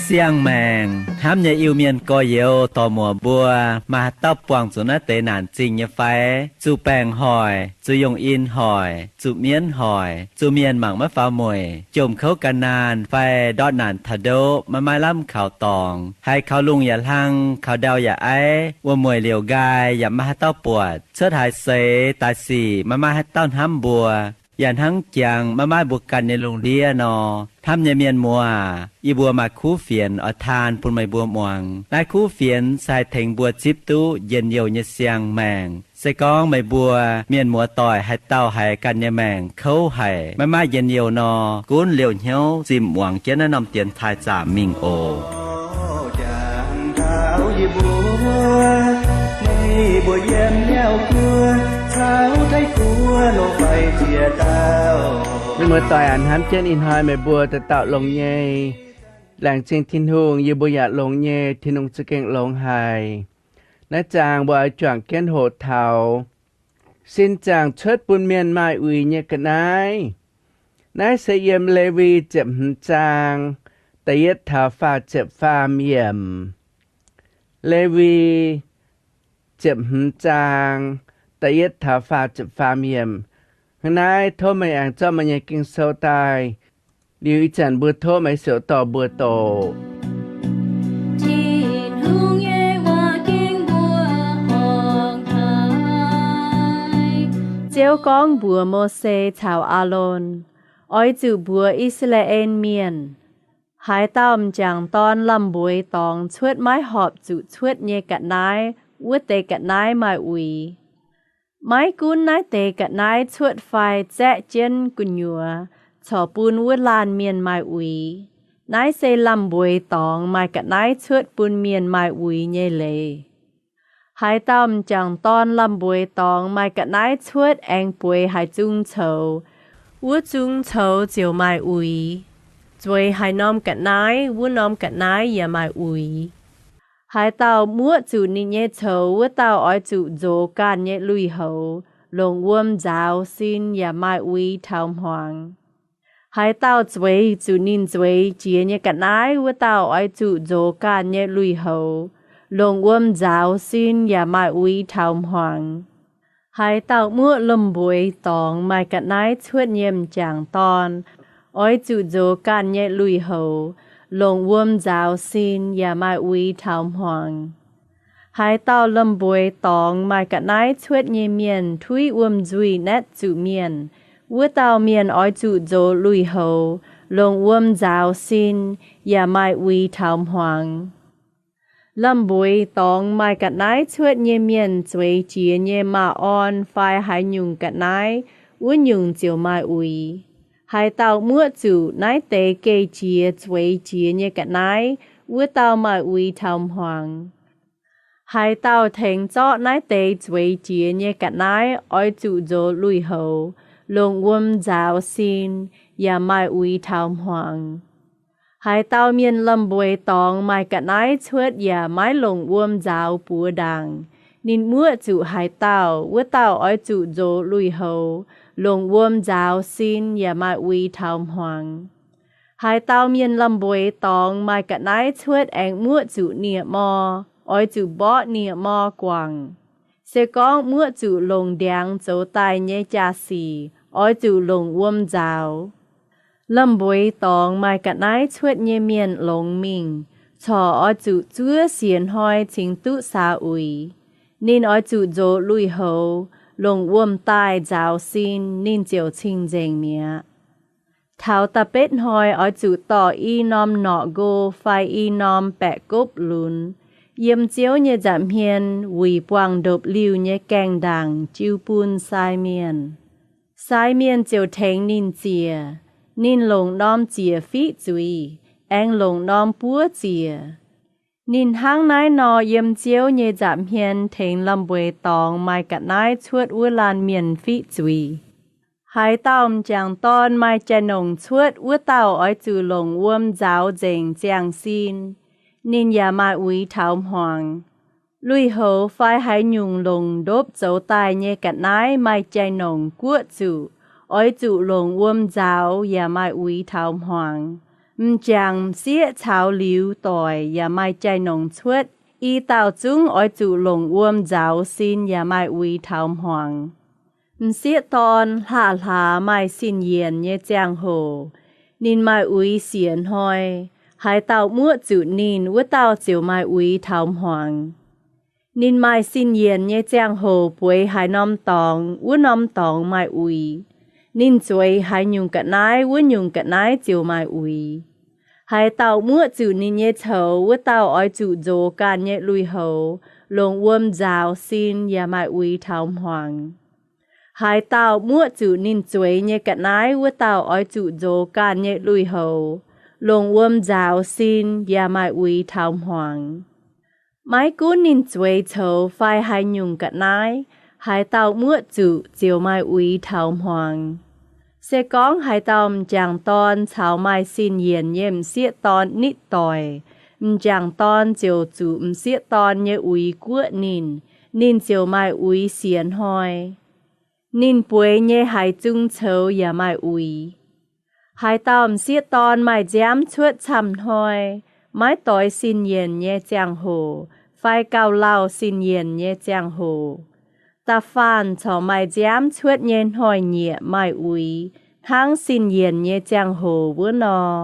Siang-maengc hnamv nyei Iu-Mienh gorx-youz dorc-muoc mbuo, maaih haaix dauh buangh zuqc naaiv deix naanc zingh nyei fai? Zuqc baengc hoic, zuqc yungh in hoic, zuqc mienv hoic, zuqc mienh mangc maiv faaux mueic, jomc kouv gan naanh fai ndortv naanc taux ndoqv maiv maaih lamh kaux dorngx, haiz kaux lungh yaac hlang, kaux ndau yaac aiv, wuom-mueic liouc nqaai yaac maiv maaih haaix dauh buatc, cuotv haaix seix daaih sic maiv maaih haaix dauh hnamv mbuo, yaac hnangv jangx maiv maaih mbuo ganh nyei lungh ndiev nor. Hnamv nyei mienh muoz, yie mbuo maaih kuv fienx oix taan bun meih mbuo muangx. Naaiv kuv fienx se haih tengx mbuo zipv duqv njien-youh nyei siang-maengc. Se gorngv meih mbuo mienh muoz-doic haaix dauh haiz ganh nyei maengc kouv haic, maiv maaih njien-youh nor, gunv liouh hnyouv zimh muangx jienv naaiv norm dienx taaih zaamc mingh oc. Mienh muoz-doic aac, hnamv jienv ih hnoi meih mbuo dauh dauh longx nyei. Laengz zingh Tin-Hungh, yie mbuo yaac longx nyei. Tin-Hungh za'gengh longx haic. Naaiv zaang mbuo oix juangc jienv hoqc taux sin zaangc cuotv bun mienh maaih uix nyei ga'naaiv. Naaiv se yiem Lewi ziepc hmz zaang da'yietv taux faah ziepc faam yiemc. Lewi ziepc hmz zaang da'yietv taux faah ziepc faam yiemc. Hnangv naaiv tov meih aengx zorqv meih nyei Ging-Sou daaih. Liuz ih zanc mbuo tov meih siouc dorh mbuo doqc. Tin-Hungh nyei waac ging mbuo horngc haic. Ziouv gorngv mbuox Mose caux Aalon, Oix zuqc mbuox I^saa^laa^en Mienh, haaix dauh m'jangc dorn lamh mbueiz dorngx cuotv maiv horpc zuqc cuotv nyei ga'naaiv, wuov deix ga'naaiv maaih uix. Maiv gunv naaiv deix ga'naaiv cuotv fai zaeqv jienv gu'nyuoz corc bun wuov laanh mienh maaih uix. Naaiv se lamh mbueiz dorngx maaih ga'naaiv cuotv bun mienh maaih uix nyei leiz. Haaix dauh m'jangc dorn lamh mbueiz dorngx maaih ga'naaiv cuotv aengx bueix haaix zung coux, wuov zung coux ziouc maaih uix. Zueiz haaix norm ga'naaiv, wuov norm ga'naaiv yaac maaih uix. Haaix dauh muoqv zuqc ninh nyei coux, wuov dauh oix zuqc nzox ganh nyei lui-houx, longc wuom nzaaux sin yaac maaih uix taux hmuangx. Haaix dauh zueiz zuqc ninh zueiz jiex nyei ga'naaiv, wuov dauh oix zuqc nzox ganh nyei lui-houx, longc wuom nzaaux sin yaac maaih uix taux hmuangx. Haaix dauh muoqv lomh mbueiz dorngx maaih ga'naaiv cuotv nyei m'jangc dorn, oix zuqc nzox ganh nyei lui-houx, longc wuom nzaaux sin yaac maaih uix taux hmuangx. Haaix dauh lomh mbueiz dorngx maaih ga'naaiv cuotv nyei mienh tuiv wuom-nzuih naetv zuqc mienh, wuov dauh mienh oix zuqc nzox lui-houx, longc wuom nzaaux sin, yaac maaih uix taux hmuangx. Lomh mbueiz dorngx maaih ga'naaiv cuotv nyei mienh zueiz jiex nyei maa-orn fai haaix nyungc ga'naaiv, wuov nyungc ziouc maaih uix. Haaix dauh muoqv zuqc naaiv deix geh jiex zueiz jiex nyei ga'naaiv, wuov dauh maaih uix taux hmuangx. Haaix dauh tengx zorqv naaiv deix zueiz jiex nyei ga'naaiv oix zuqc nzox lui-houx, longc wuom nzaaux sin, yaac maaih uix taux hmuangx. Haaix dauh mienh lomh mbueiz dorngx maaih ga'naaiv cuotv yaac maiv longc wuom nzaaux buoz ndaangc, ninh muoqv zuqc haaix dauh, wuov dauh oix zuqc nzox lui-houx, longc wuom nzaaux sin yaac maaih uix taux hmuangx. Haaix dauh mienh lomh mbueiz dorngx maaih ga'naaiv cuotv aengx muoqv zuqc nie-mor, oix zuqc mborqv nie-mor guangc. Se gorngv muoqv zuqc longc ndiangx zoux daaih nyei jaa-sic, oix zuqc longc wuom nzaaux. Lomh mbueiz dorngx maaih ga'naaiv cuotv nyei mienh longx mingh, corc oix zuqc zuov siec hnoi cingx duqv saax uix. Ninh oix zuqc nzox lui-houx, longc wuom-daaih nzaaux sin, ninh ziouc cing-nzengc mi'aqv. Taux da'betv hnoi oix zuqc dorh i norm norqc nqo fai i norm baeqc gopv lunx yiem Ziouv nyei nza'hmien wuic buangh ndopv-liuh nyei gaengh ndaangc jiu bun sai mienh. Sai mienh ziouc tengx ninh ziec. Ninh longc norm ziec fiqv zuiz, aengx longc norm buov ziec. Ninh hnangv naaiv nor yiem Ziouv nyei nza'hmien tengx lomh mbueiz dorngx maaih ga'naaiv cuotv wuov laanh mienh fiqv zuiz. Haaix dauh m'jangc dorn maaih jai-nongc cuotv, wuov dauh oix zuqc longc wuom nzaaux nzengc ziangh sin, ninh yaac maaih uix taux hmuangx. Lui-houx fai haaix nyungc longc ndopv zoux daaih nyei ga'naaiv maaih jai-nongc guoqv zuqc, oix zuqc longc wuom nzaaux yaac maaih uix taux hmuangx. M'jangc m'sieqv caux liuz doic yaac maaih jai-nongc cuotv. I dauh zungv oix zuqc longc wuom nzaaux sin yaac maaih uix taux hmuangx. M'sieqv dorn hlaax-hlaax maaih sin yienc nyei ziangh hoc, ninh maaih uix siec hnoi. Haaix dauh muoqv zuqc ninh, wuov dauh ziouc maaih uix taux hmuangx. Ninh maaih sin yienc nyei ziangh hoc bueix haaix norm dorngx, wuov norm dorngx maaih uix. Ninh zueiz haaix nyungc ga'naaiv, wuov nyungc ga'naaiv ziouc maaih uix. Haaix dauh muoqv zuqc ninh nyei coux, wuov dauh oix zuqc nzox ganh nyei lui-houx, longc wuom nzaaux sin yaac maaih uix taux hmuangx. Haaix dauh muoqv zuqc ninh zueiz nyei ga'naaiv, wuov dauh oix zuqc nzox ganh nyei lui-houx, longc wuom nzaaux sin yaac maaih uix taux hmuangx. Maiv gunv ninh zueiz coux fai haaix nyungc ga'naaiv, haaix dauh muoqv zuqc ziouc maaih uix taux hmuangx. Se gorngv haaix dauh m'jangc dorn caux maaih sin yienc nyei m'sieqv dorn nitv doic, m'jangc dorn ziouc zuqc m'sieqv dorn nyei uix guoqv ninh, ninh ziouc maaih uix siec hnoi. Ninh bueix nyei haaix zung coux yaac maaih uix. Haaix dauh m'sieqv dorn maaih nziaamv cuotv camv hnoi, maiv doix sin yienc nyei ziangh hoc fai gauh lauh sin yienc nyei ziangh hoc, da'faanh corc maaih nziaamv cuotv nyei hnoi-nyieqc maaih uix hnangv sin yienc nyei ziangh hoc wuov nor.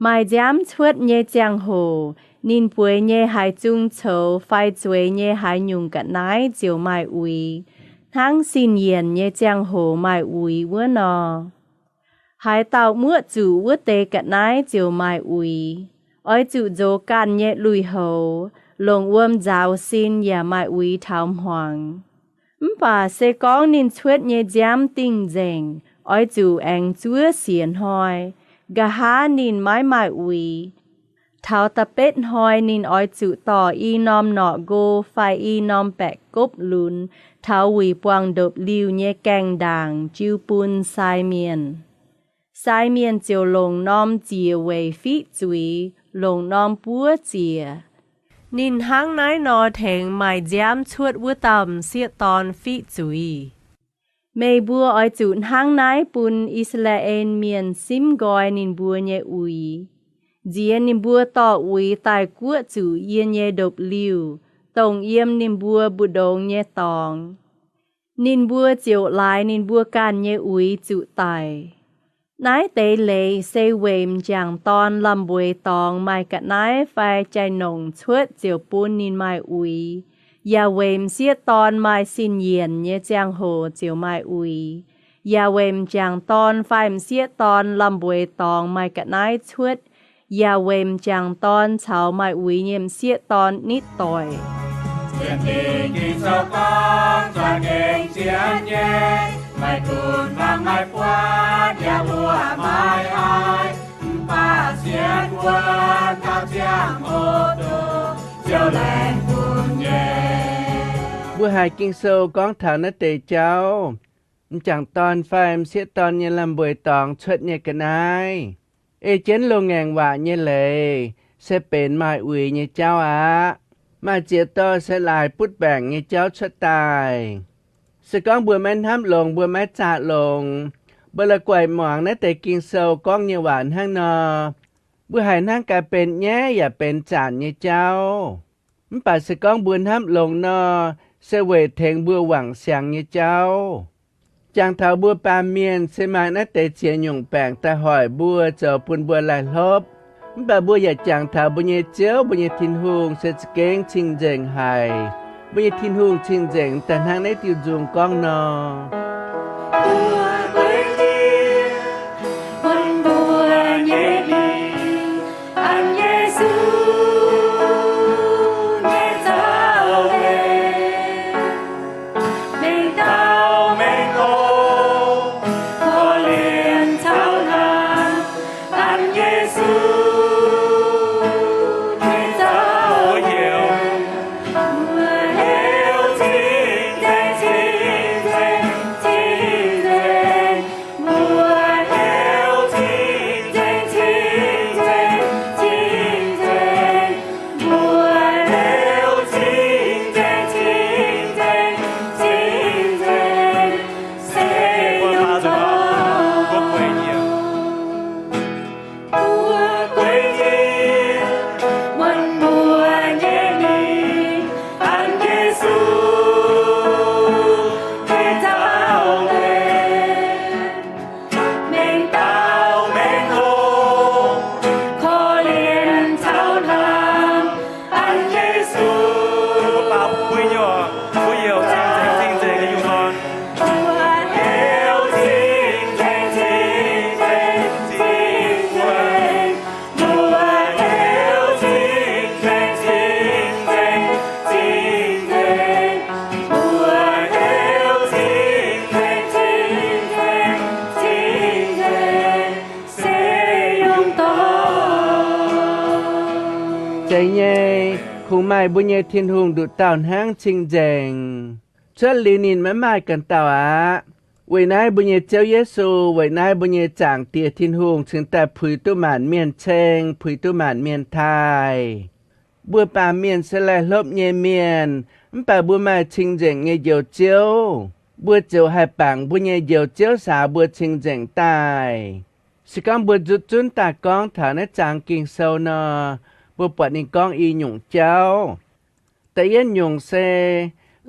Maaih nziaamv cuotv nyei ziangh hoc, ninh bueix nyei haaix zung coux fai zueiz nyei haaix nyungc ga'naaiv ziouc maaih uix hnangv sin yienc nyei ziangh hoc maaih uix wuov nor. Haaix dauh muoqv zuqc wuov deix ga'naaiv ziouc maaih uix. Oix zuqc nzox ganh nyei lui-houx, longc wuom nzaaux sin yaac maaih uix taux hmuangx. Mv baac se gorngv ninh cuotv nyei nziaamv dingh nzengc, oix zuqc aengx zuov siec hnoi. Nqa'haav ninh maiv maaih uix. Taux da'betv hnoi ninh oix zuqc dorh i norm norqc nqo fai i norm baeqc gopv lunx taux wuic buangh ndopv-liuh nyei gaengh ndaangc jiu bun sai mienh. Sai mienh ziouc longc norm ziec weic fiqv zuiz, longc norm buov ziec. Ninh hnangv naaiv nor tengx maaih nziaamv cuotv wuov dauh m'sieqv dorn fiqv zuiz. Meih mbuo oix zuqc hnangv naaiv bun I^saa^laa^en Mienh simv nqoi ninh mbuo nyei uix, nziex ninh mbuo dorh uix daaih guoqv zuqc yie nyei ndopv-liuh, dongh yiem ninh mbuo mbu'ndongx nyei dorngx. Ninh mbuo ziouc laaix ninh mbuo ganh nyei uix zuqc daic. Naaiv deix leiz se weic m'jangc dorn lamh mbueix dorngx maaih ga'naaiv fai jai-nongc cuotv ziouc bun ninh maaih uix, yaac weic m'sieqv dorn maaih sin yienc nyei ziangh hoc ziouc maaih uix, yaac weic m'jangc dorn fai m'sieqv dorn lamh mbueix dorngx maaih ga'naaiv cuotv, yaac weic m'jangc dorn caux maaih uix nyei m'sieqv dorn nitv doic. Sienx Ging-Sou gorngv, za'gengh zien nyei, maiv gunv mangc maiv buatc, yaac mbuo maiv haih, mv baac sienx wuonv taux ziangh hoc dongh Ziouv laengz bun nyei. Mbuo haiz Ging-Sou gorngv taux naaiv deix jauv, m'jangc dorn fai m'sieqv dorn nyei lamh mbueix dorngx cuotv nyei ga'naaiv, ei jienv loz-ngaengc waac nyei leiz, se benx maaih uix nyei jauv aqv. Maaih ziex dorh se laaix butv mbaengc nyei jauv cuotv daaih. Se gorngv mbuo maiv hnamv longx, mbuo maiv zaqc longx, mbuo la'guaih muangx naaiv deix Ging-Sou gorngv nyei waac hnangv nor, mbuo haiz hnangv gaax benx nyaiv yaac benx zanc nyei jauv. Mv baac se gorngv mbuo hnamv longx nor, se weic tengx mbuo wangc siangx nyei jauv. Jangx taux mbuo baamh mienh se maaih naaiv deix ziex nyungc baengc daaih hoic mbuo zoux bun mbuo laih hlopv. Mv baac mbuo yaac jangx taux mbuo nyei Ziouv, mbuo nyei Tin-Hungh se za'gengh cing-nzengc haic. Mbuo nyei Tin-Hungh cing-nzengc daaih hnangv naaiv diuh nzung gorngv nor. Bun mbuo nyei mingh an Yesu nyei zauv leiz, mengh dauh mengh gox, korv-lienh caux naanc, an Yesu nyei zauv heuc, mbuo heuc cing-nzengc, cing-nzengc. Zeiz nyei, kungx maaih mbuo nyei Tin-Hungh nduqc dauh hnangv cing-nzengc. Cuotv liuz ninh maiv maaih ganh dauh aqv. Weic naaiv mbuo nyei Ziouv Yesu, weic naaiv mbuo nyei Zaangc Diex Tin-Hungh cingx daaih puix duqv maanc mienh ceng, puix duqv maanc mienh taaih. Mbuo baamh mienh se laih hlopv nyei mienh, mv baac mbuo maaih cing-nzengc nyei Njoux Ziouv. Mbuo ziouc haih bangc mbuo nyei Njoux Ziouv saax mbuo cing-nzengc daaih. Se gorngv mbuo nzutv zunv daaih gorngv taux naaiv zaang Ging-Sou nor, mbuo buatc ninh gorngv i nyungc jauv. Da'yietv nyungc se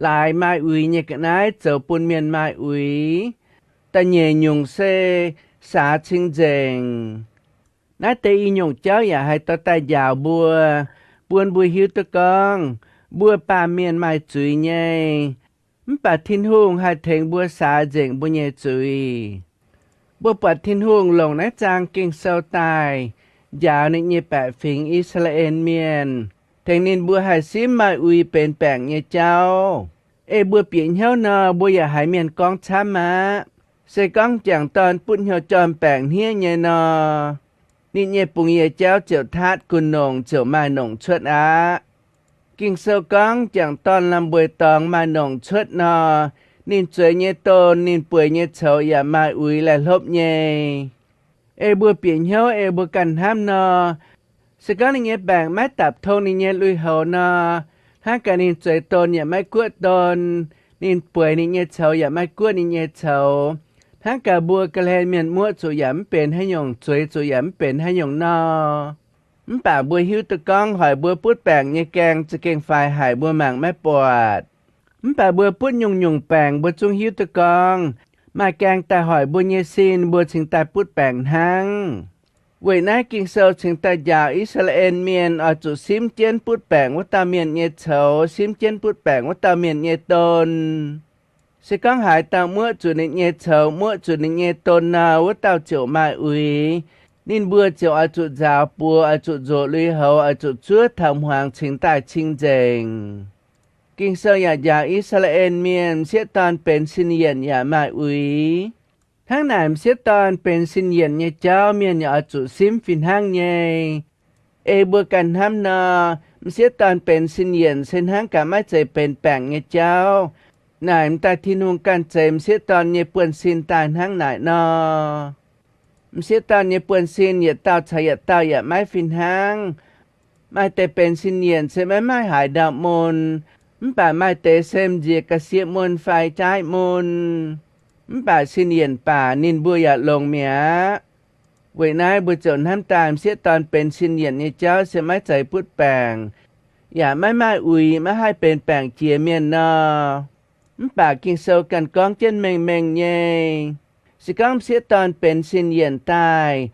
laaix maaih uix nyei ga'naaiv zoux bun mienh maaih uix. Da'nyeic nyungc se saax cing-nzengc. Naaiv deix i nyungc jauv yaac haih dorh daaih njaaux mbuo, bun mbuo hiuv duqv gorngv mbuo baamh mienh maaih zuiz nyei, mv baac Tin-Hungh haih tengx mbuo saax nzengc mbuo nyei zuiz. Mbuo buatc Tin-Hungh longc naaiv zaang Ging-Sou daaih njaaux ninh nyei baeqc fingx, I^saa^laa^en Mienh, tengx ninh mbuo haih simv maaih uix benx baengc nyei jauv. Ei mbuo bieqc hnyouv nor, mbuo yaac haiz mienh gorngv camv aqv. Se gorngv m'jangc dorn butv hnyouv jorm baengc hniev nyei nor, ninh nyei bungx-yie jauv ziouc taatv gu'nongc ziouc maaih nongc cuotv aqv. Ging-Sou gorngv m'jangc dorn lamh mbueix dorngx maaih nongc cuotv nor, ninh zueiz nyei don, ninh bueix nyei coux yaac maaih uix laih hlopv nyei. Ei mbuo bieqc hnyouv, ei mbuo ganh hnamv nor, se gorngv ninh nyei baengc maiv dapc tong ninh nyei lui-houx nor, hnangv gaax ninh zueiz don yaac maiv guoqv don, ninh bueix ninh nyei coux yaac maiv guoqv ninh nyei coux. Hnangv gaax mbuo ga'hlen mienh muoqv zuqc yaac mv benx haaix nyungc, zueiz zuqc yaac mv benx haaix nyungc nor. Mv baac mbuo hiuv duqv gorngv hoic mbuo butv baengc nyei gaeng za'gengh faix haic, mbuo mangc maiv buatc. Mv baac mbuo butv nyungc-nyungc baengc mbuo zungv hiuv duqv gorngv maaih gaeng daaih hoic mbuo nyei sin, mbuo cingx daaih butv baengc hnangv. Weic naaiv Ging-Sou cingx daaih njaaux I^saa^laa^en Mienh oix zuqc simv jienv butv baengc wuov dauh mienh nyei coux, simv jienv butv baengc wuov dauh mienh nyei don. Se gorngv haaix dauh muoqv zuqc ninh nyei coux, muoqv zuqc ninh nyei don nor, wuov dauh ziouc maaih uix. Ninh mbuo ziouc oix zuqc nzaaux buoz, oix zuqc nzoqc lui-houx, oix zuqc zuov taux hmuangx cingx daaih cing-nzengc. Ging-Sou yaac njaaux I^saa^laa^en Mienh m'sieqv dorn benx sin-yienc yaac maaih uix. Hnangv naaic m'sieqv dorn benx sin-yienc nyei jauv mienh yaac oix zuqc simv fih hnangv nyei. Ei mbuo ganh hnamv nor, m'sieqv dorn benx sin-yienc se hnangv gaax maiv zeiz benx baengc nyei jauv. Naaic m'daaih Tin-Hungh ganh zeix m'sieqv dorn nyei buonv-sin daaih hnangv naaic nor. M'sieqv dorn nyei buonv-sin yietc dauh caux yietc dauh yaac maiv fih hnangv. Maaih deix benx sin-yienc se maiv maaih haaix ndau mun, mv baac maaih deix se m'nziex ga'sie mun fai jaaiv mun. Mv baac sin-yienc baac ninh mbuo yaac longx mi'aqv. Weic naaiv mbuo ziouc hnamv daaih m'sieqv dorn benx sin-yienc nyei jauv se maiv zeiz butv baengc, yaac maiv maaih uix, maiv haih benx baengc jiex mienh nor. Mv baac Ging-Sou ganh gorngv jienv mengh mengh nyei. Se gorngv m'sieqv dorn benx sin-yienc daaih,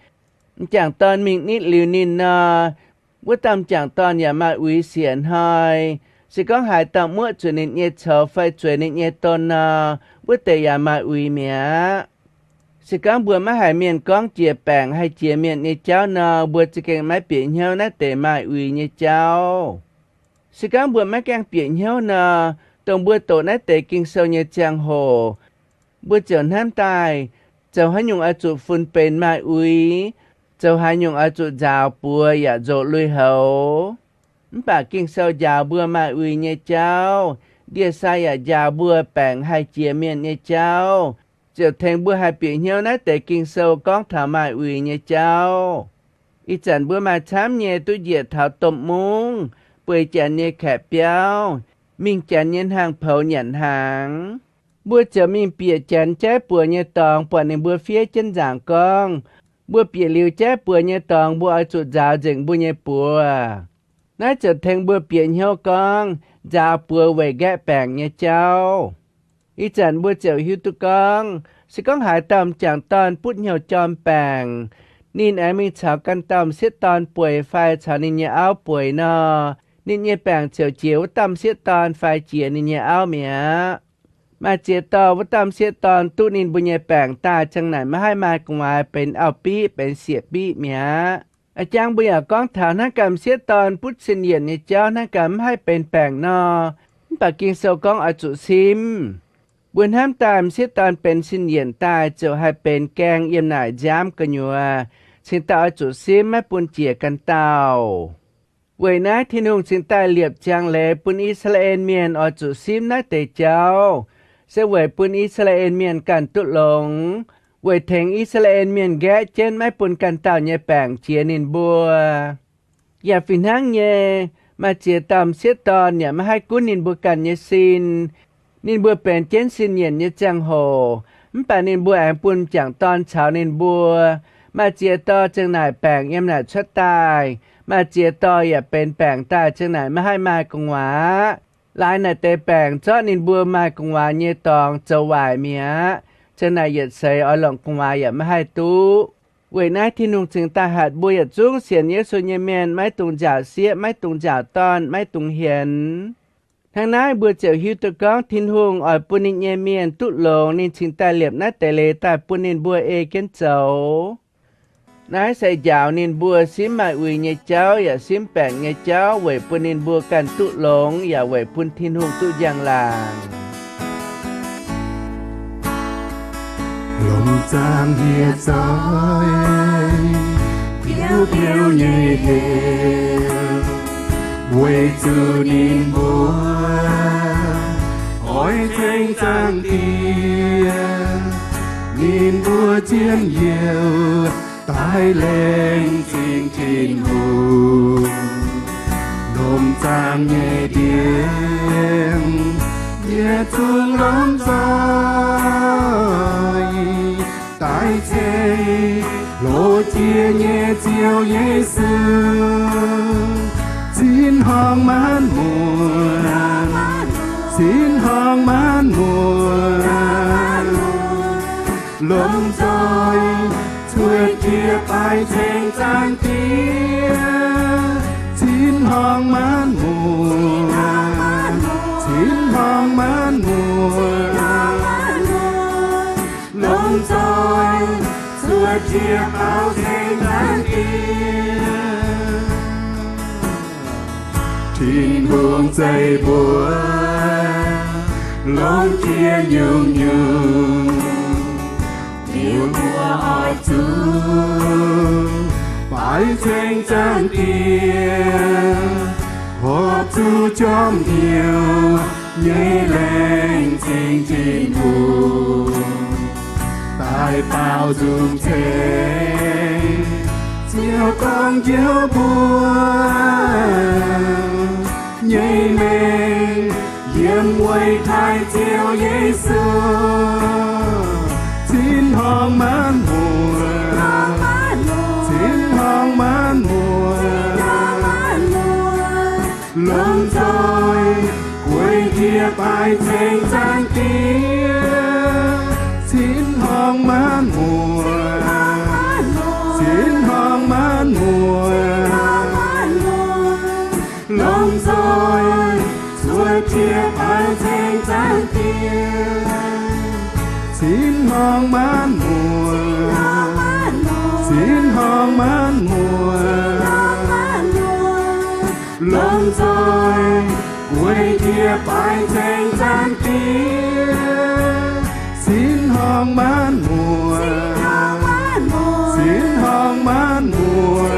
m'jangc dorn mingh nitv liuz ninh nor, wuov dauh m'jangc dorn yaac maaih uix siec hnoi. Se gorngv haaix dauh muoqv zuqc ninh nyei coux fai zueiz ninh nyei don nor, wuov deix yaac maaih uix mi'aqv. Se gorngv mbuo maiv haiz mienh gorngv jiex baengc haih jiex mienh nyei jauv nor, mbuo za'gengh maiv bieqc hnyouv naaiv deix maaih uix nyei jauv. Se gorngv mbuo maiv gaengh bieqc hnyouv nor, dongh mbuo doqc naaiv deix Ging-Sou nyei ziangh hoc, mbuo ziouc hnamv daaih, zoux haaix nyungc oix zuqc funx benx maaih uix, zoux haaix nyungc oix zuqc nzaaux buoz yaac nzoqc lui-houx. Mv baac Ging-Sou njaaux mbuo maaih uix nyei jauv, ndie-sai yaac njaaux mbuo baengc haih jiex mienh nyei jauv, ziouc tengx mbuo haih bieqc hnyouv naaiv deix Ging-Sou gorngv taux maaih uix nyei jauv. Ih zanc mbuo maaih camv nyei duqv njiec taux domh mungv, bueix janx nyei kaeqv biauv, mingh janx nyei hnaangx-poux nyanc hnaangx. Mbuo ziouc mingh bieqc janx jaiv buoz nyei dorngx, buatc ninh mbuo fiev jienv nzaangc gorngv, mbuo bieqc liuz jaiv buoz nyei dorngx, mbuo oix zuqc nzaaux nzengc mbuo nyei buoz. Naaiv ziouc tengx mbuo bieqc hnyouv gorngv nzaaux buoz weic nqaeqv baengc nyei jauv. Ih zanc mbuo ziouc hiuv duqv gorngv, se gorngv haaix dauh m'jangc dorn butv hnyouv jorm baengc, ninh aengx mingh caux ganh dauh m'sieqv dorn bueix fai caux ninh nyei auv bueix nor, ninh nyei baengc ziouc jiex wuov dauh m'sieqv dorn fai jiex ninh nyei auv mi'aqv. Maaih ziex dauh wuov dauh m'sieqv dorn duqv ninh mbuo nyei baengc daaih ziang naaic maiv haih maaih gu'nguaaz benx auv-biqv benx sieqv-biqv mi'aqv. A'jang mbuo yaac gorngv taux hnangv ganh m'sieqv dorn butv sin-yienc nyei jauv hnangv ganh maiv haih benx baengc nor, mv baac Ging-Sou gorngv oix zuqc simv. Mbuo hnamv daaih m'sieqv dorn benx sin-yienc daaih ziouc haih benx gaeng yiem naaic nziaamv gu'nyuoz, cingx daaih oix zuqc simv maiv bun njiec ganh dauh. Weic naaiv Tin-Hungh cingx daaih liepc ziangx leiz bun I^saa^laa^en Mienh oix zuqc simv naaiv deix jauv, se weic bun I^saa^laa^en Mienh ganh duqv longx, weic tengx I^saa^laa^en Mienh nqaeqv jienv maiv bun ganh dauh nyei baengc jiex ninh mbuo. Yaac fih hnangv nyei, maaih ziex dauh m'sieqv dorn yaac maiv haih gunv ninh mbuo ganh nyei sin. Ninh mbuo benx jienv sin nyienc nyei ziangh hoc, mv baac ninh mbuo aengx bun m'jangc dorn caux ninh mbuo. Maaih ziex dorh ziang naaic baengc yiem naaic cuotv daaih, maaih ziex dorh yaac benx baengc daaih ziang naaic maiv haih maaih gu'nguaaz aqv. Laaix naaic deix baengc zorqv ninh mbuo maaih gu'nguaaz nyei dorngx zoux waaic mi'aqv. Ziang naaic yietc seix oix longc gu'nguaaz yaac maiv haih duqv. Weic naaiv Tin-Hungh cingx daaih hatc mbuo yietc zungv sienx Yesu nyei mienh maiv dungx nziaauc sieqv, maiv dungx nziaauc dorn, maiv dungx hienx. Hnangv naaiv mbuo ziouc hiuv duqv gorngv Tin-Hungh oix bun ninh nyei mienh duqv longx, ninh cingx daaih liepc naaiv deix leiz daaih bun ninh mbuo ei jienv zoux. Naaiv se njaaux ninh mbuo simv maaih uix nyei jauv yaac simv baengc nyei jauv weic bun ninh mbuo ganh duqv longx yaac weic bun Tin-Hungh duqv njang-laangc. Lomh nzoih hieh zoih biouv-biouv nyei heuc, weic zuqc ninh mbuo oix ceng Zaangc Diex, ninh mbuo zien youh daaih laengz zingh Tin-Hungh. Lomh nzoih nyei ndiangx, yie zungv lomh nzoih daaih ceng loz-jiex nyei Ziouv Yesu. Cin-hngongx maanv muotc, cin-hngongx maanv muotc, lomh nzoih cuotv jiex daaih ceng Zaangc Diex. Cin-hngongx maanv muotc, cin-hngongx maanv muotc, lomh nzoih cuotv jiex daaih ceng Zaangc Diex. Tin-Hungh zeiz mbuo longc jiex nyungc-nyungc, liuz mbuo oix zuqc baaix ceng Zaangc Diex, horpc zuqc jorm hnyouv nyei laengz zingh Tin-Hungh daaih baaux nzung ceng Ziouv gorngv njoux mbuo nyei mengh, yiem weic taaih Ziouv Yesu. Cin-hngongx maanv muotc, cin-hngongx maanv muotc, lomh nzoih gueix jiex daaih ceng Zaangc Diex. Cin-hngongx maanv muotc, cin-hngongx maanv muotc, lomh nzoih cuotv jiex daaih ceng Zaangc Diex. Cin-hngongx maanv muotc, cin-hngongx maanv muotc, lomh nzoih gueix jiex daaih ceng Zaangc Diex. Cin-hngongx maanv muotc, cin-hngongx maanv muotc,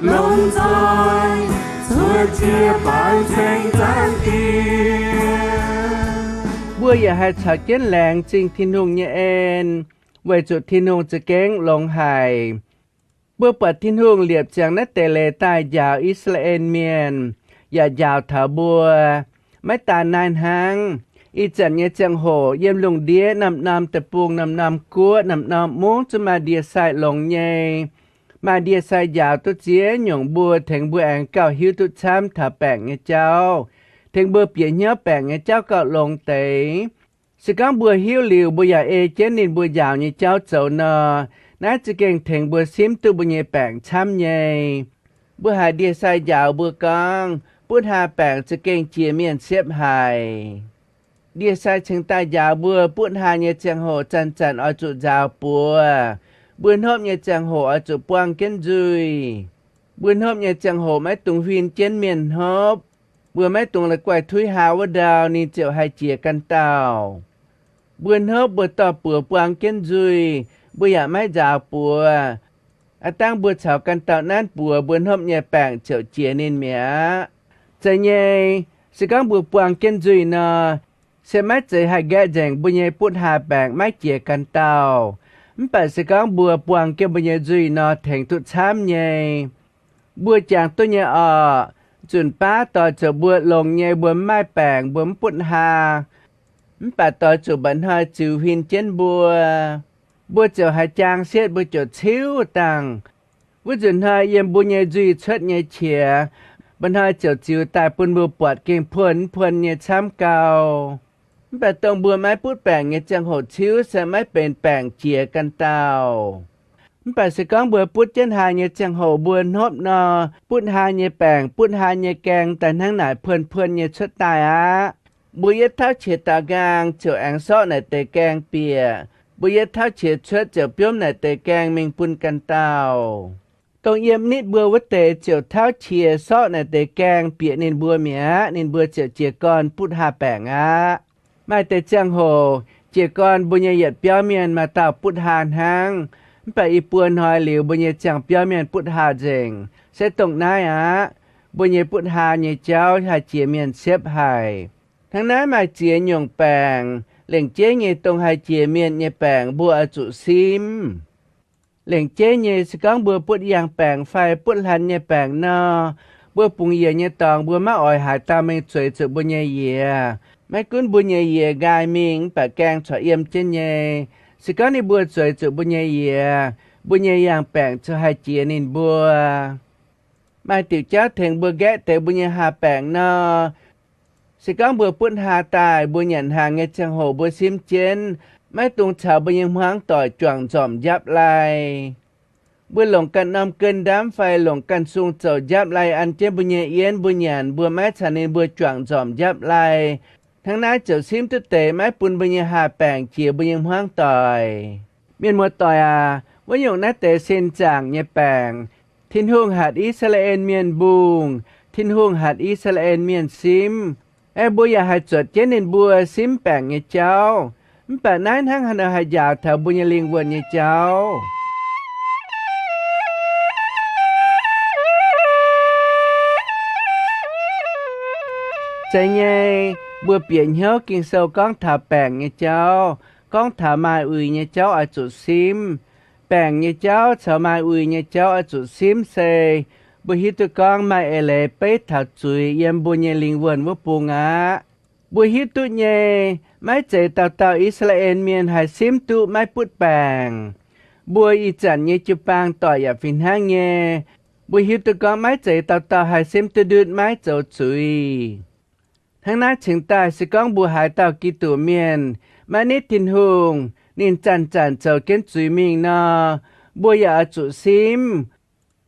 lomh nzoih cuotv jiex daaih ceng Zaangc Diex. Mbuo yaac haih caux jienv laengz zingh Tin-Hungh nyei en, weic zuqc Tin-Hungh za'gengh longx haic. Mbuo buatc Tin-Hungh liepc ziangx naaiv deix leiz daaih njaaux I^saa^laa^en Mienh, yaac njaaux taux mbuo. Maiv daan naaiv hnangv, ih zanc nyei ziangh hoc yiem lungh ndiev norm-norm deic-bung, norm-norm guoqv, norm-norm mungv zungv maaih ndie-sai longx nyei. Maaih ndie-sai njaaux duqv ziex nyungc mbuo, tengx mbuo aengx gauh hiuv duqv camv taux baengc nyei jauv, tengx mbuo bieqc hnyouv baengc nyei jauv gauh longx deix. Se gorngv mbuo hiuv liuz, mbuo yaac ei jienv ninh mbuo njaaux nyei jauv zoux nor, naaiv za'gengh tengx mbuo simv duqv mbuo nyei baengc camv nyei. Mbuo haiz ndie-sai njaaux mbuo gorngv, butv haa baengc za'gengh jiex mienh siepv haic. Ndie-sai cingx daaih njaaux mbuo butv haa nyei ziangh hoc zanc-zanc oix zuqc nzaaux buoz. Mbuo hnopv nyei ziangh hoc oix zuqc buang jienv nzuih. Mbuo hnopv nyei ziangh hoc maiv dungx huin jienv mienh hnopv. Mbuo maiv dungx la'guaih tuiv haa wuov ndau, ninh ziouc haih jiex ganh dauh. Mbuo hnopv mbuo dorh buoz buang jienv nzuih, mbuo yaac maiv nzaaux buoz. Aav dangh mbuo caux ganh dauh nanv buoz mbuo hnopv nyei baengc ziouc jiex ninh mi'aqv. Zeiz nyei, se gorngv mbuo buang jienv nzuih nor, se maiv zeiz haih nqaeqv nzengc mbuo nyei butv haa baengc maiv jiex ganh dauh. Mv baac se gorngv mbuo buang jienv mbuo nyei nzuih nor, tengx duqv camv nyei. Mbuo jangx duqv nyei orqc, nzunc baav doix zuqc mbuo longx nyei, mbuo mv maaih baengc, mbuo mv butv haa, mv baac doix zuqc mba'hnoi ziux huin jienv mbuo, mbuo ziouc haiz jaang sietv, mbuo ziouc ciuv dangh. Wuov nzunc hnoi yiem mbuo nyei nzuih cuotv nyei qiex, mba'hnoi ziouc ziux daaih bun mbuo buatc gengh puon mv puon nyei camv gau. Mv baac dongh mbuo maiv butv baengc nyei ziangh hoc ciuv se maiv benx baengc jiex ganh dauh. Mv baac se gorngv mbuo butv jienv haa nyei ziangh hoc mbuo hnopv nor, butv haa nyei baengc, butv haa nyei gaeng daaih hnangv naaic puon puon nyei cuotv daaih aqv. Mbuo yietv tauv qiex daaux nqaang ziouc aengx sorqv naaic deix gaeng bieqc. Mbuo yietv tauv qiex cuotv ziouc biomv naaic deix gaeng mingh bun ganh dauh. Dongh yiem nitv mbuo wuov deix ziouc tauv qiex sorqv naaic deix gaeng bieqc ninh mbuo mi'aqv, ninh mbuo ziouc jiez gorn butv haa baengc aqv. Maaih deix ziangh hoc jiez gorn mbuo nyei yietc biauv mienh maaih dauh butv haa hnangv, mv baac i buo hnoi liuz mbuo nyei ziangh biauv mienh butv haa nzengc. Se dongh naaiv aqv. Mbuo nyei butv haa nyei jauv haih jiex mienh siepv haic. Hnangv naaiv maaih ziex nyungc baengc. Lengc jeiv nyei, dongh haih jiex mienh nyei baengc mbuo oix zuqc simv. Lengc jeiv nyei, se gorngv mbuo butv yangh baengc fai butv hlan nyei baengc nor, mbuo bungx yiez nyei dorngx mbuo maiv oix haaix dauh mingh zueiz zuqc mbuo nyei yiez. Maiv gunv mbuo nyei yiez nqaai mingh mv baac gaeng corc yiem jienv nyei, se gorngv ninh mbuo zueiz zuqc mbuo nyei yiez, mbuo nyei yangh baengc ziouc haih jiex ninh mbuo. Maaih diuc jauv tengx mbuo nqaeqv deix mbuo nyei haa baengc nor, se gorngv mbuo butv haa daaih, mbuo nyanc hnaangx nyei ziangh hoc mbuo simv jienv, maiv dungx caux mbuo nyei hmuangv doic juangc nzormc njapv lai. Mbuo longc ganh norm gen ndamv fai longc ganh sung zouc njapv lai an jienv mbuo nyei yienv mbuo nyanc, mbuo maiv caux ninh mbuo juangc nzormc njapv lai. Hnangv naaiv ziouc simv duqv deix maiv bun mbuo nyei haa baengc jiex mbuo nyei hmuangv doic. Mienh muoz-doic aac, wuov nyungc naaiv deix sin zaangc nyei baengc, Tin-Hungh hatc I^saa^laa^en Mienh mbungh, Tin-Hungh hatc I^saa^laa^en Mienh simv. Aeqv, mbuo yaac haih zuotc jienv ninh mbuo simv baengc nyei jauv. Mv baac naaiv hnangv haaix nor haih njaaux taux mbuo nyei lingh wuonh nyei jauv? Zeiz nyei, mbuo bieqc hnyouv Ging-Sou gorngv taux baengc nyei jauv, gorngv taux maaih uix nyei jauv oix zuqc simv. Baengc nyei jauv caux maaih uix nyei jauv oix zuqc simv se mbuo hiuv duqv gorngv maaih eix leiz beiv taux zuiz yiem mbuo nyei lingh wuonh wuov bung aqv. Mbuo hiuv duqv nyei, maiv zeiz dauh dauh I^saa^laa^en Mienh haih simv duqv maiv butv baengc. Mbuo ih zanc nyei jiu-baang doic yaac fih hnangv nyei. Mbuo hiuv duqv gorngv maiv zeiz dauh dauh haih simv duqv ndutv maiv zoux zuiz. Hnangv naaiv cingx daaih se gorngv mbuo haaix dauh Giduc Mienh maiv nitv Tin-Hungh, ninh zanc-zanc zoux jienv zuiz mingh nor, mbuo yaac oix zuqc simv.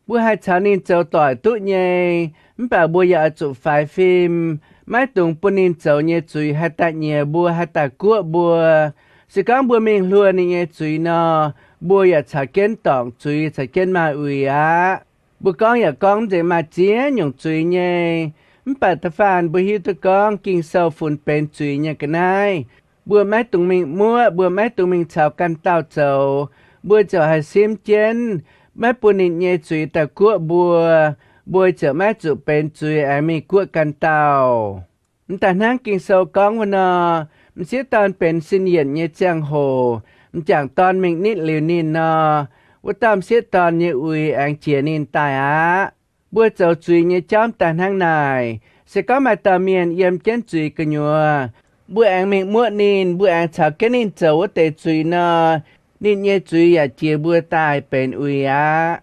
Mbuo haih caux ninh zoux doic duqv nyei, mv baac mbuo yaac oix zuqc faix fim, maiv dungx bun ninh zoux nyei zuiz haih daaih nyiex mbuo, haih daaih guoqv mbuo. Se gorngv mbuo mingh hluo ninh nyei zuiz nor, mbuo yaac caux jienv dorngc zuiz, caux jienv maaih uix aqv. Mbuo gorngv yaac gorngv nzengc maaih ziex nyungc zuiz nyei. Mv baac da'faanh mbuo hiuv duqv gorngv Ging-Sou funx benx zuiz nyei ga'naaiv, mbuo maiv dungx mingh muoqv, mbuo maiv dungx mingh caux ganh dauh zoux. Mbuo ziouc haih simv jienv, maiv bun ninh nyei zuiz daaih guoqv mbuo. Mbuo ziouc maiv zuqc benx zuiz aengx mingh guoqv ganh dauh. M'daaih hnangv Ging-Sou gorngv wuov nor, m'sieqv dorn benx sin yienc nyei ziangh hoc, m'jangc dorn mingh nitv liuz ninh nor, wuov dauh m'sieqv dorn nyei uix aengx jiex ninh daaih aqv. Mbuo zoux zuiz nyei jauv m'daaih hnangv naaic. Se gorngv maaih dauh mienh yiem jienv zuiz gu'nyuoz, mbuo aengx mingh muoqv ninh, mbuo aengx caux jienv ninh zoux wuov deix zuiz nor, ninh nyei zuiz yaac jiex mbuo daaih benx uix aqv.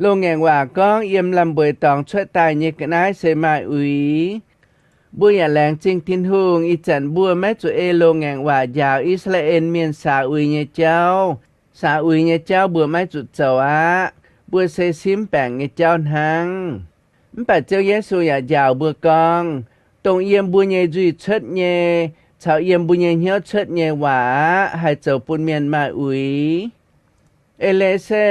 Loz-ngaengc waac gorngv yiem lamh mbeix dorngx cuotv daaih nyei ga'naaiv se maaih uix. Mbuo yaac laengz zingh Tin-Hungh, ih zanc mbuo maiv zuqc ei loz-ngaengc waac njaaux I^saa^laa^en Mienh saax uix nyei jauv. Saax uix nyei jauv mbuo maiv zuqc zoux aqv. Mbuo se simv baengc nyei jauv hnangv. Mv baac Ziouv Yesu yaac njaaux mbuo gorngv, dongh yiem mbuo nyei nzuih cuotv nyei caux yiem mbuo nyei hnyouv cuotv nyei waac aqv, haih zoux bun mienh maaih uix. Eix leiz se,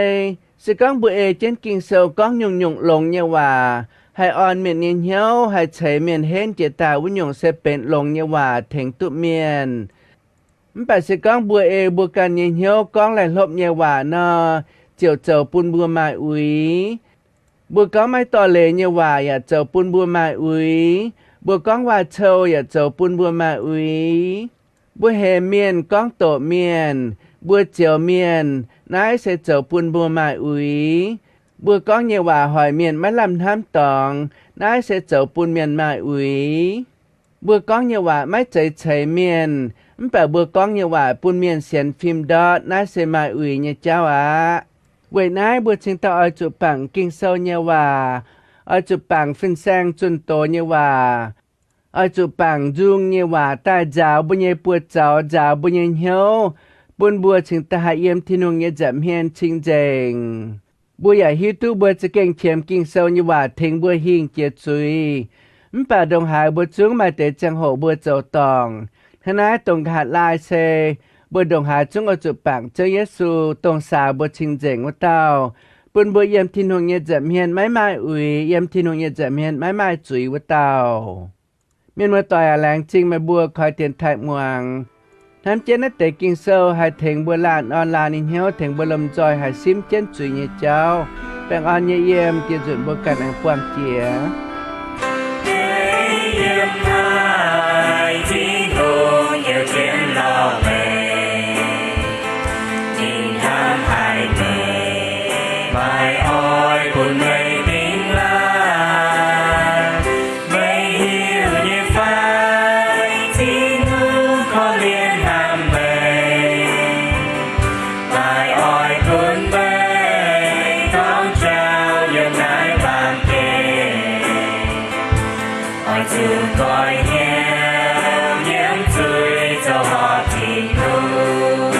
se gorngv mbuo ei jienv Ging-Sou gorngv nyungc-nyungc longx nyei waac, haih orn mienh nyei hnyouv, haih ceix mienh henv jiex daaih, wuov nyungc se benx longx nyei waac tengx duqv mienh. Mv baac se gorngv mbuo ei mbuo ganh nyei hnyouv gorngv laih hlopv nyei waac nor, ziouc zoux bun mbuo maaih uix. Mbuo gorngv maiv dorh leiz nyei waac yaac zoux bun mbuo maaih uix. Mbuo gorngv waac-cou yaac zoux bun mbuo maaih uix. Mbuo hemx mienh, gorngv doqc mienh, mbuo zioux mienh, naaiv se zoux bun mbuo maaih uix. Mbuo gorngv nyei waac hoic mienh maiv lamh hnamv dorngx, naaiv se zoux bun mienh maaih uix. Mbuo gorngv nyei waac maiv zeiz ceix mienh, mv baac mbuo gorngv nyei waac bun mienh sienx fim ndortv, naaiv se maaih uix nyei jauv aqv. Weic naaiv mbuo cingx daaih oix zuqc bangc Ging-Sou nyei waac, oix zuqc bangc fin-saeng zunh doz nyei waac, oix zuqc bangc nzung nyei waac daaih nzaaux mbuo nyei buoz-zaux, nzaaux mbuo nyei hnyouv, bun mbuo cingx daaih haih yiem Tin-Hungh nyei nza'hmien cing-nzengc. Mbuo yaac hiuv duqv mbuo za'gengh qiemx Ging-Sou nyei waac tengx mbuo hingh jiex zuiz. Mv baac ndongc haaix mbuo zungv maaih deix ziangh hoc mbuo zoux dorngc. Hnangv naaiv dongh nqa'haav laai se mbuo ndongc haaix zungv oix zuqc bangc Ziouv Yesu, dongh saax mbuo cing-nzengc wuov dauh, bun mbuo yiem Tin-Hungh nyei nza'hmien maiv maaih uix, yiem Tin-Hungh nyei nza'hmien maiv maaih zuiz wuov dauh. Mienh muoz-doic aac, laengz zingh meih mbuo koi dienx taaih muangx. Hnamv jienv naaiv deix Ging-Sou haih tengx mbuo laanh orn laanh nyei hnyouv, tengx mbuo lomh nzoih haih simv jienv zuiz nyei jauv. Baengh orn nyei yiem, dieh nzunc mbuo ganh aengx buangh jiex. Yiem haic Tin-Hungh yiem jienv lorh meih, ninh hnamv haic meih, maiv oix bun meih dingx laangh. Meih hiuv nyei fai, Tin-Hungh korv-lienh hnamv meih, maiv oix bun meih gorngv jauv yiem naaiv baamh gen. Oix zuqc goiv hnyouv nyiemv zuiz zoux horpc Tin-Hungh.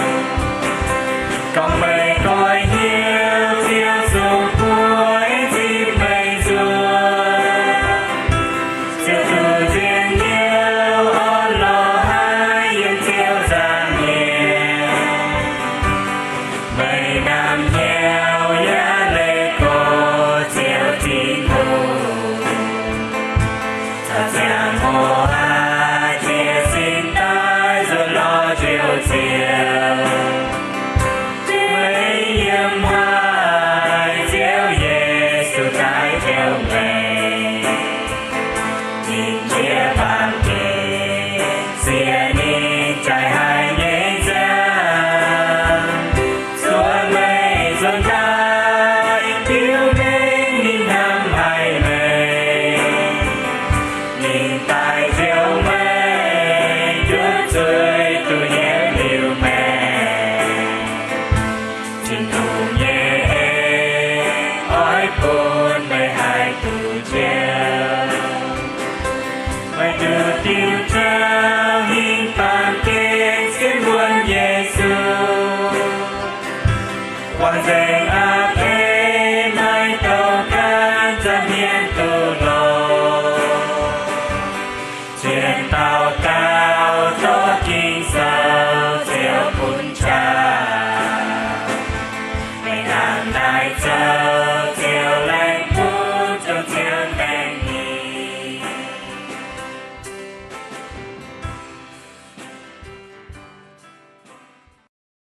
Gorngv meih goiv hnyouv, Ziouv zungv bueix zipv meih nzuonx. Ziouv duqv nziex hnyouv orn lorz haic yiem Ziouv nza'hmien. Meih namx hnyouv yaac leih go Ziouv Tin-Hungh. Caux ziangh hoc aqv, jiez sin daaih nzuonx lorz Njoux Ziouv. Meih yiem haic, Ziouv Yesu daaih taux meih. Ninh jiex baamh gen, sienx ninh jaaix haic nyei nziaamv, zuov meih nzuonx daaih, biux mengh ninh hnamv haic meih. Ninh daaih njoux meih, nduov zuiz duqv nyiemv liuz maengc. Tin-Hungh nyei en oix bun meih haih duqv njoux. Meih duqv diuh jauv hingh baamh gen sienx wuonv Yesu. Wangc nzengc